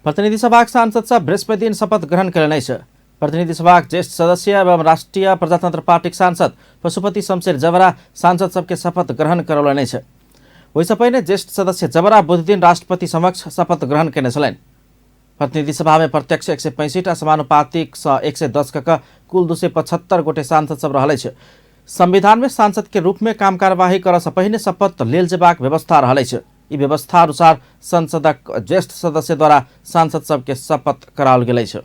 प्रतिनिधि सभाक सांसद सब बृहस्पति दिन शपथ ग्रहण कयलनि अछि। प्रतिनिधि सभाक ज्येष्ठ सदस्य एवं राष्ट्रिय प्रजातंत्र पार्टीक सांसद पशुपति शमशेर जबरा सांसद सबके शपथ ग्रहण करौलनि अछि। ओहिसँ पहिने ज्येष्ठ सदस्य जबरा बुधदिन राष्ट्रपति समक्ष शपथ ग्रहण कयने छलनि। प्रतिनिधि सभामे प्रत्यक्ष 165 आ समानुपातिक सँ 110 क कुल 275 गोटे सांसद सब रहल अछि। संविधानमे सांसद के रूपमे काम कार्यवाही करऽ सँ पहिने शपथ लेल जेबाक व्यवस्था रहल अछि। ई व्यवस्था अनुसार संसदक ज्येष्ठ सदस्य द्वारा सांसद सबके शपथ कराओल गेल अछि।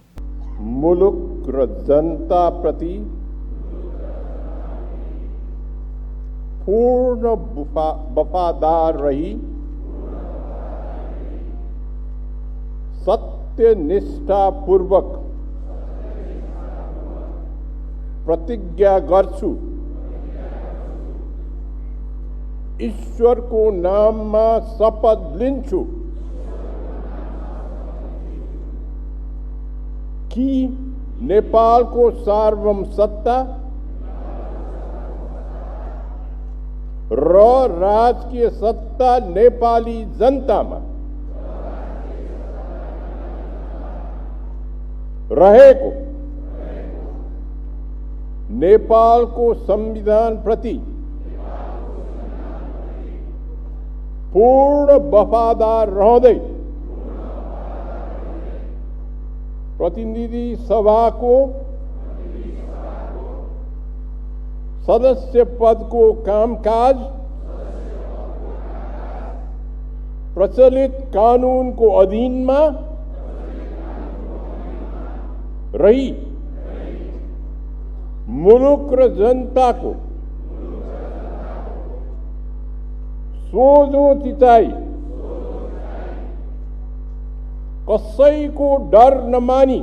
मुलुक र जनताप्रति पूर्ण वफादार रही सत्यनिष्ठापूर्वक प्रतिज्ञा गर्छु। ईश्वरको नाममा शपथ लिन्छु कि नेपालको सार्वभौम सत्ता र राजकीय सत्ता नेपाली जनतामा रहेको नेपालको संविधानप्रति पूर्ण वफादार रहँदै प्रतिनिधि सभाको सदस्य पदको कामकाज प्रचलित कानुनको अधीनमा रही मुलुक र जनताको सोझो चिताई कसैको डर नमानी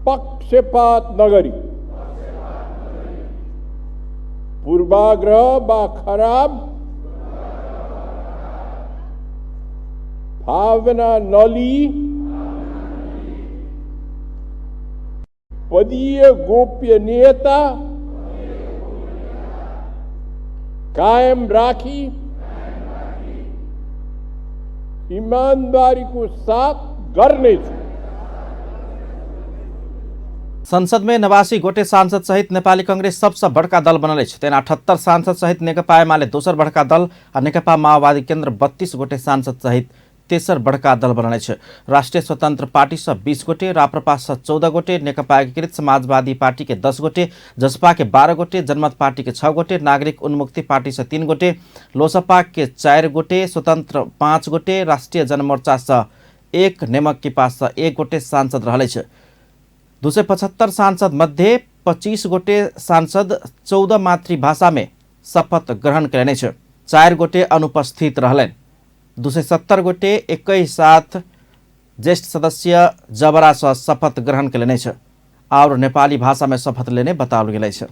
पक्षपात नगरी पूर्वाग्रह वा खराब भावना नलिई पदीय गोपनीयता कायम राखी इमानदारीको साथ गर्नेछु। संसद में 89 गोटे सांसद सहित नेपाली कांग्रेस सबसँ बड़का दल बनल अछि। तेना 78 सांसद सहित नेकपा एमाले दोसर बड़का दल आ नेकपा माओवादी केन्द्र 32 गोटे सांसद सहित तेसर बड़का दल बनल अछि। राष्ट्रिय स्वतंत्र पार्टी सँ 20 गोटे, राप्रपा सँ 14 गोटे, नेकपा एकीकृत समाजवादी पार्टी के 10 गोटे, जसपा के 12 गोटे, जनमत पार्टी के 6 गोटे, नागरिक उन्मुक्ति पार्टी सँ 3 गोटे, लोसपा के 4 गोटे, स्वतंत्र 5 गोटे, राष्ट्रिय जनमोर्चा सँ 1, नेमकिपा सँ 1 गोटे सांसद रहल अछि। 275 सांसद मध्ये 25 गोटे सांसद 14 मातृभाषा में शपथ ग्रहण कयलनि अछि। 4 गोटे अनुपस्थित रहलनि। 270 गोटे एकहि साथ ज्येष्ठ सदस्य जबरासँ शपथ ग्रहण कयलनि अछि आओर नेपाली भाषामे शपथ लेने बताओल गेल अछि।